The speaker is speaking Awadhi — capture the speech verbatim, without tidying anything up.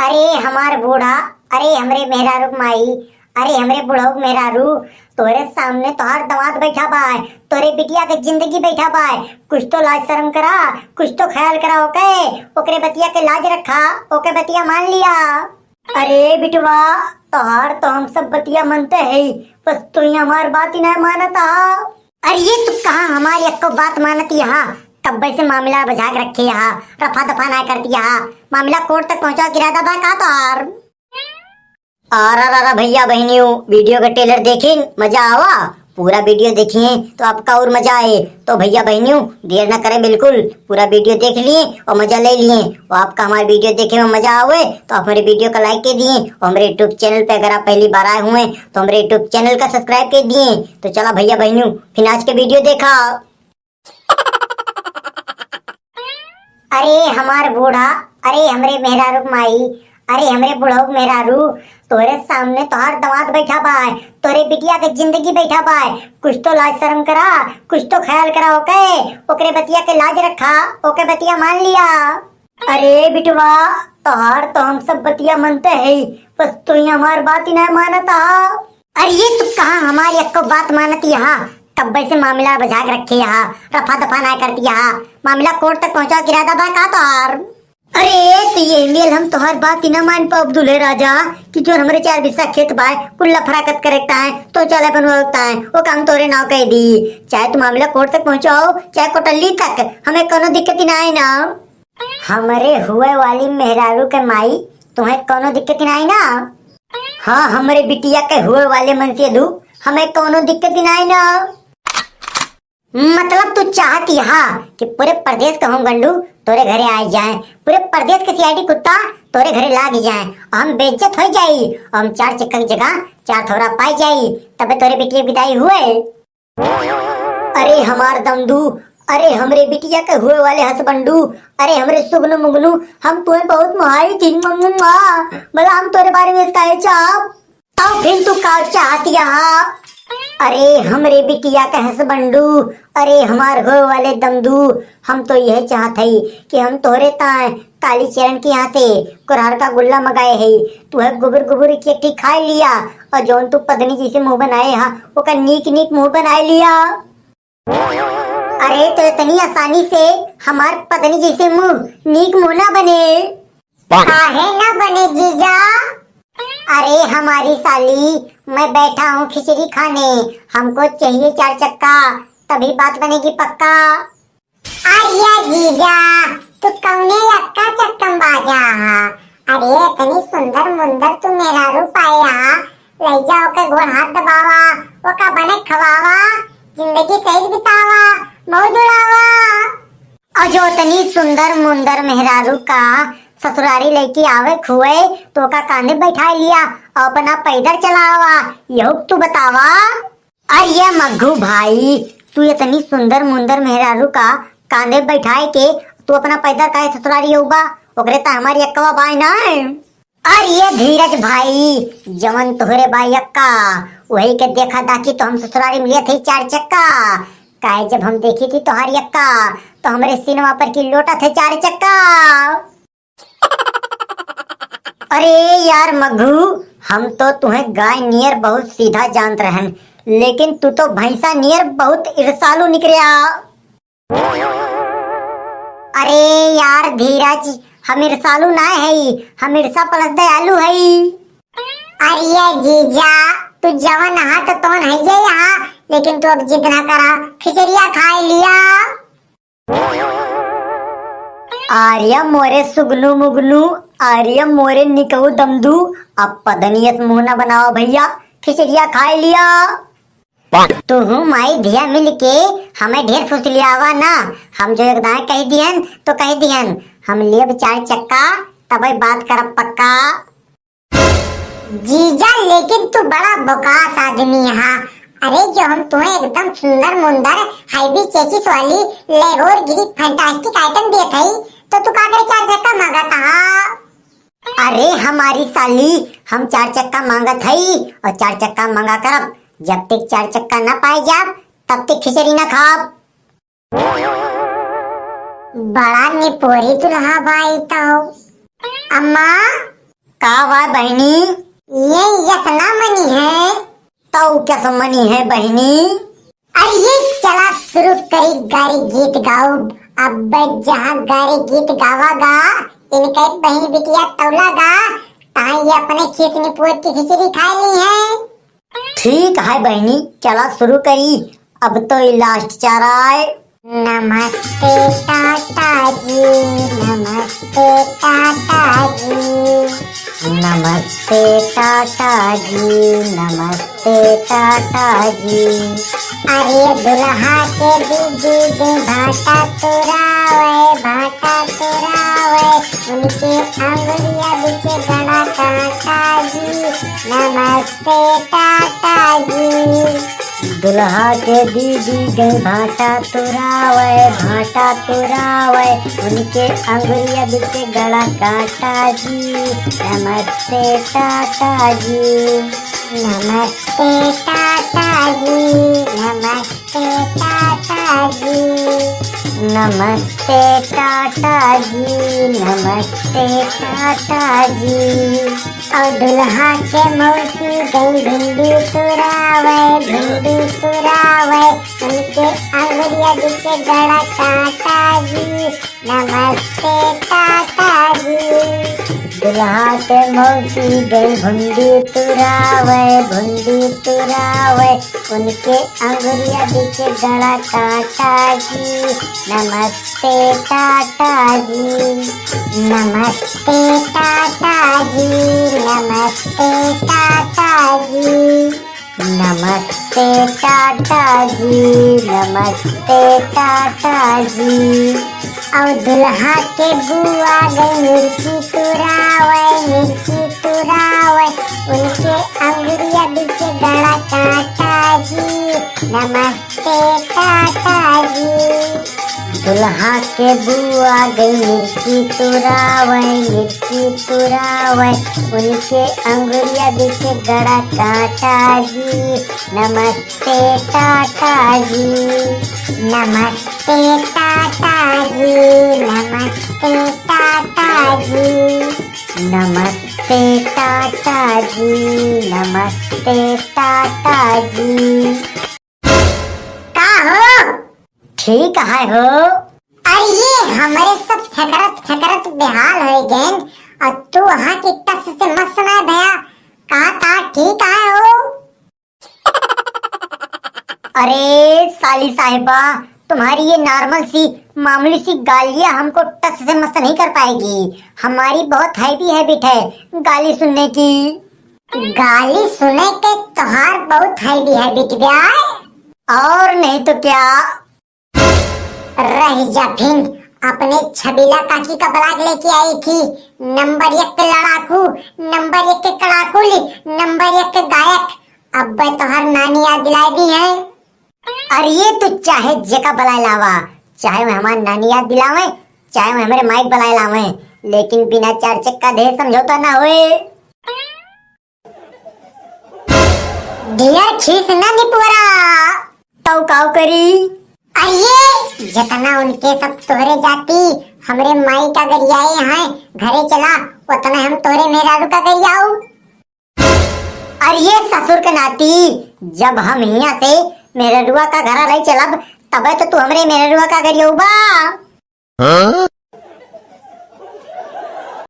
अरे हमार बूढ़ा, अरे हमरे मेहरारू क माई, अरे हमरे बुढ़ऊ क मेहरारू, तोरे सामने तोहार दमाद बैठा बाय, तोरे बिटिया के जिंदगी बैठा बाय, कुछ तो लाज शर्म करा, कुछ तो ख्याल करा ओके, ओकरे बतिया के लाज रखा, ओके बतिया मान लिया। अरे बिटवा, तोहार तो हम सब बतिया मनते हई, बस तू ही हमार बात ही ना मानत हा। अरे ये तू कहाँ हमारी एक्को बात मानत यहाँ? कब्बे से मामला बझाक रखे यहाँ, रफा दफा ना करती यहाँ, मामला कोर्ट तक पहुँचा के इरादा बा का तोहार? अरे, अरे, अरे, भैया बहनियों, वीडियो का ट्रेलर देखिन, मजा आवा। पूरा वीडियो देखिए तो आपका और मजा आए। तो भैया बहनियों, देर ना करें बिल्कुल, पूरा वीडियो देख लिए और मजा ले लिए। और आपका हमारे वीडियो देखे में मजा आवे तो आप हमारे वीडियो का लाइक कर दिए और हमारे यूट्यूब चैनल पे अगर आप पहली बार आए हुए हैं तो हमारे यूट्यूब चैनल का सब्सक्राइब कर दिए। तो चला भैया बहनियों, फिर आज के वीडियो देखा। अरे हमार बूढ़ा, अरे हमरे मेहरारू क माई, अरे हमरे बुढ़ऊ क मेहरारू, तोरे सामने तोहार दमाद बैठा बाय, तोरे बिटिया के जिंदगी बैठा बाय, कुछ तो लाज शर्म करा, कुछ तो ख्याल करा ओके, ओकरे बतिया के लाज रखा, ओके बतिया मान लिया। अरे बिटवा, तोहार तो हम सब बतिया मनते हई, बस तू ही हमार बात ही ना मानत हा। अरे ये तू कहाँ हमारी एक्को बात मानत यहाँ? कब्बे से मामला बझाक रखे यहाँ, रफा दफा ना करती यहाँ, मामला कोर्ट तक पहुँचा के इरादा बा का तोहार? अरे तो ये मेल हम तोहार बात ही ना मान पाब दुल्हे राजा, कि जो हमरे चार बिस्सा खेत बाय, कुल लफराकत करेक्ट आए, तो चले बनवाता है, वो काम तोरे नाव कह दी। चाहे तू मामला कोर्ट तक पहुँचाओ, चाहे कोटली तक, हमें कोनो दिक्कत ही ना है ना। हमरे हुए वाली मेहरारू के माई, तुम्हें कोनो दिक्कत ही ना है ना? हाँ, हमरे बिटिया के हुए वाले मनसेधू, हमें कोनो दिक्कत ही ना है ना। मतलब तू चाहत यहाँ कि पूरे प्रदेश के होम गंडू तोरे घरे आए जाए, पूरे प्रदेश के सीआईडी कुत्ता तोरे घरे लाग जाए, और हम बेइज्जत हो जाई, और हम चार चक्का की जगह चार थोड़ा पाई जाई, तबे तोरे बिटिया की विदाई हुए। अरे हमार दमदू, अरे हमरे बिटिया के हुए वाले हसबंडू, अरे हमरे सुगनू मुगनू, हम तुम्हें बहुत मोहाई थी, मुआ, मुआ। भला हम तोरे बारे में काहे चाहब? तब फिर तू का चाहत यहाँ? अरे हमरे बिटिया के हसबंडू, अरे हमार हुए वाले दमदू, हम तो यह चाहत हई कि हम तोहरे ताए कालीचरण के यहाँ से कुरहर का गुल्ला मंगाए हई। तू है गुबुर गुबुर एक एक ठी खाए लिया, और जौन तू पदनी जैसे मुंह बनाए हा, ओकर नीक नीक मुंह बनाए लिया। अरे तो इतनी आसानी से हमार पदनी जैसे मुंह नीक मुंह ना बने। काहे ना बने जीजा? अरे हमारी साली, मैं बैठा हूँ खिचड़ी खाने, हमको चाहिए चार चक्का, तभी बात बनेगी पक्का। अरे जीजा, तू कौने अक्का चक्कम बाजा हा? अरे इतनी सुंदर मुंदर तू मेहरारू पाया, लई जा ओके गोड़ हाथ दबावा, ओका बने खवावा, जिंदगी सही बितावा, मौज उड़ावा। और जो इतनी सुंदर मुंदर मेहरारू का ससुरारी लइके आवे खुए, तो ओका कांधे बैठाए लिया और अपना पैदल चलावा, यहू तू बतावा। अरे मग्घू भाई, तू इतनी सुंदर मुंदर मेहरारू का कांधे बैठाए के तू अपना पैदल काहे ससुरारी अउबा? ओकरे त हमारी अक्कवा बाय ना। अरे धीरज भाई, जवन तोहरे बाय अक्का, वही के देखा दाखी तो हम ससुरारी में लेत हई चार चक्का। काहे जब हम देखी थी तोहारी अक्का, तो हमरे सीनवा पर की लोटा थे चार चक्का। अरे यार मघू, हम तो तुहें गाय नियर बहुत सीधा जानत रहन, लेकिन तू तो भैंसा नियर बहुत ईर्षालु निकर्या। अरे यार धीरज, हम ईर्षालु ना हई, हम ईर्षा plus दयालु हई। अरे जीजा, तू जवन हा तो तवन हइये हा, लेकिन तू अब जिद ना करा, खिचड़िया खाए लिया। आर्या मोरे सुगनू मुगनू, आर्या मोरे निकहू दमदू, अब पदनियस मुंह ना बनावा भैया, खिचड़िया खाए लिया। तुहू माई धिया मिल के हमें ढेर फुसलियावा ना, हम जो एक दाएं कह दिहन तो कह दिहन, हम लेब चार चक्का तबे बात करब पक्का। जीजा, लेकिन तू बड़ा बोकास आदमी हा। अरे, जो हम तुहें एकदम सुंदर मुंदर, heavy chassis वाली Lamborghini fantastic item देत हई, तो तू का करे चार चक्का मांगत हा? अरे, हमारी साली, हम चार चक्का मांगत हई और चार चक्का मांगा करब। जब तक चार चक्का ना पाए जाब, तब तक खिचड़ी ना खाब। बड़ा निपोरी दुल्हा भाई तो। अम्मा, का बा बहिनी? ये यस ना मनी है। तौ कस मनी है बहिनी? अरे ये चला शुरू करी गारी गीत गाउब। अब जहाँ गारी गीत गावा गा, इनके बहिन बिटिया तौला गा, तहाँ ये अपने खीस निपोर की खिचड़ी खाए ली है। ठीक है बहिनी, चला शुरू करी। अब तो ये लास्ट चारा है। नमस्ते टाटा जी, नमस्ते टाटा जी। नमस्ते टाटा जी, नमस्ते टाटा जी। अरे दुल्हा के दीदी दे भाटा तुरावे, भाटा तुरावे, उनके आंगुरिया बीचे गड़ा काटा जी। नमस्ते टाटा जी। दुल्हा के दीदी गई भाटा तुरावे, भाटा तुरावे, उनके अंगुरिया बीचे गड़ा काटा जी। नमस्ते टाटा जी, नमस्ते टाटा जी, नमस्ते टाटा जी, नमस्ते टाटा जी, नमस्ते टाटा जी। और दुल्हा के मौसी गई भिंडी तुरावे, भिंडी तुरावे, उनके अंगुरिया बीचे गड़ा काटा जी। नमस्ते टाटा जी। दुल्हा के मौसी गई भिंडी तुरावे, भिंडी तुरावे, उनके अंगुरिया बीचे गड़ा काटा जी। नमस्ते टाटा जी, नमस्ते टाटा जी, नमस्ते टाटा जी, नमस्ते टाटा जी, नमस्ते टाटा जी। और दुल्हा के बुआ गई मिर्ची तुरावे, मिर्ची तुरावे, उनके अंगुरिया बीचे गड़ा काटा जी। नमस्ते टाटा जी। दुल्हा के बुआ गई मिर्ची तुरावे, मिर्ची तुरावे, उनके अंगुरिया बीचे गड़ा काटा जी। नमस्ते टाटा जी, नमस्ते टाटा जी, नमस्ते टाटा जी, नमस्ते टाटा जी, नमस्ते टाटा जी। का हो? ठीक है हो। अरे ये हमरे सब फेकरत फेकरत बेहाल हो गए, और तू वहाँ की टस से मत सुनाए भैया, कहा था ठीक है हो। अरे साली साहिबा, तुम्हारी ये नॉर्मल सी मामूली सी गालियाँ हमको टस से मस नहीं कर पाएगी। हमारी बहुत हैवी हैबिट है गाली सुनने की। गाली सुने के तोहार बहुत हैवी हैबिट बा। और नहीं तो क्या। रह जा फिर, अपने छबीला काकी का ब्लॉग लेके आई थी। नंबर एक के लड़ाकू, नंबर एक के कड़ाकुली, नंबर एक के गायक। अब्बे तोहर नानी याद दिलाए दी है। अरे ये तू चाहे जेका बुलाए लावा, चाहे वह हमार नानी याद दिलावे, चाहे वह हमारे माइक बुलाए लावे, लेकिन बिना चार चक्का दे समझौता ना होए। ढेर खीस ना निपुअरा। तौ काव करी? अरे ये जितना उनके सब तोहरे जाती हमरे माई का गरियाए हैं, घरे चला, उतना हम तोहरे मेहरारू का गरियाऊ। अरे ये ससुर के नाती, जब हम हियां से मेहररुआ का घरा ले चलब, तबे तो तू हमरे मेहररुआ का गरियौबा। हाँ?